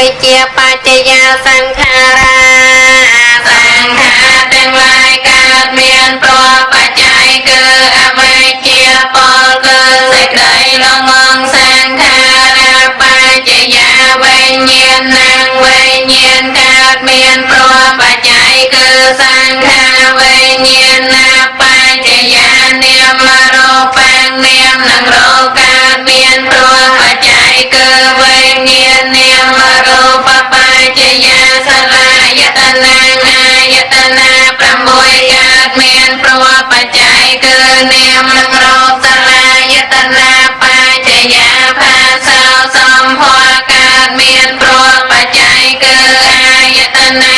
វិជ្ជាបច្ចយាសង្ខារា សង្ខារទាំងឡាយកើតមានព្រោះបច្ច័យគឺអវិជ្ជា ពលគឺសេចក្តីលងង សង្ខារាបច្ចយាវិញ្ញាណ វិញ្ញាណកើតមានព្រោះបច្ច័យគឺសង្ខារ វិញ្ញាណបច្ចយានាមរូបាំង នាមនិងរូបកើតមានព្រោះបច្ច័យគឺវិញ្ញាណ នាមរូបបច្ចយាសលាយតនា អាយតនា 6 កើតមានព្រោះបច្ច័យគឺនាមនិងរូប សលាយតនាបច្ចយាភាសោ សម្ភៈកើតមានព្រោះបច្ច័យគឺអាយតនា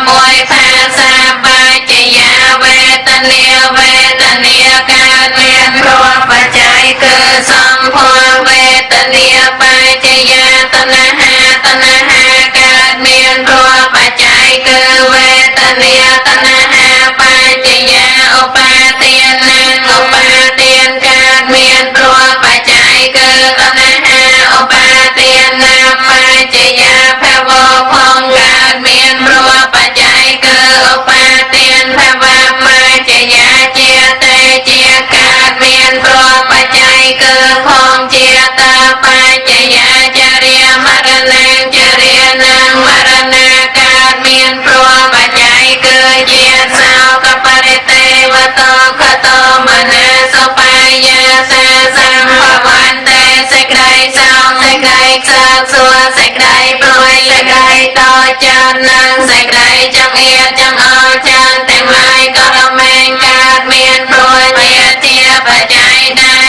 6 ភាសាបច្ចយាវេទនា វេទនាកើតមានព្រោះបច្ច័យគឺសម្ភៈ វេទនាបច្ចយាតណ្ហា តណ្ហាកើតមានព្រោះបច្ច័យគឺវេទនា តណ្ហាបច្ចយាឧបាទាន ឧបាទានកើតមានព្រោះបច្ច័យគឺតណ្ហា ឧបាទានបច្ចយាភវផង កើតមានព្រោះបច្ច័យគឺឧបាទាន ភវបច្ចយាជាតេជា កើតមានព្រោះបច្ច័យគឺផងជាតបច្ចយាចរិយមរណៈ ចរិយនឹងមរណៈកើតមានព្រោះបច្ច័យគឺជា សោកបរិទេវតខតមនាសុបាយយាសាសម្ភវន្តេ សេចក្តីសោក សេចក្តីខ្សើកសួរ សេចក្តីព្រួយ សេចក្តីតចាន និងសេចក្តីចង្អៀតចង្អល់ចានទាំងឡាយ ក៏រមែងកើតមានព្រោះជាបច្ច័យដែ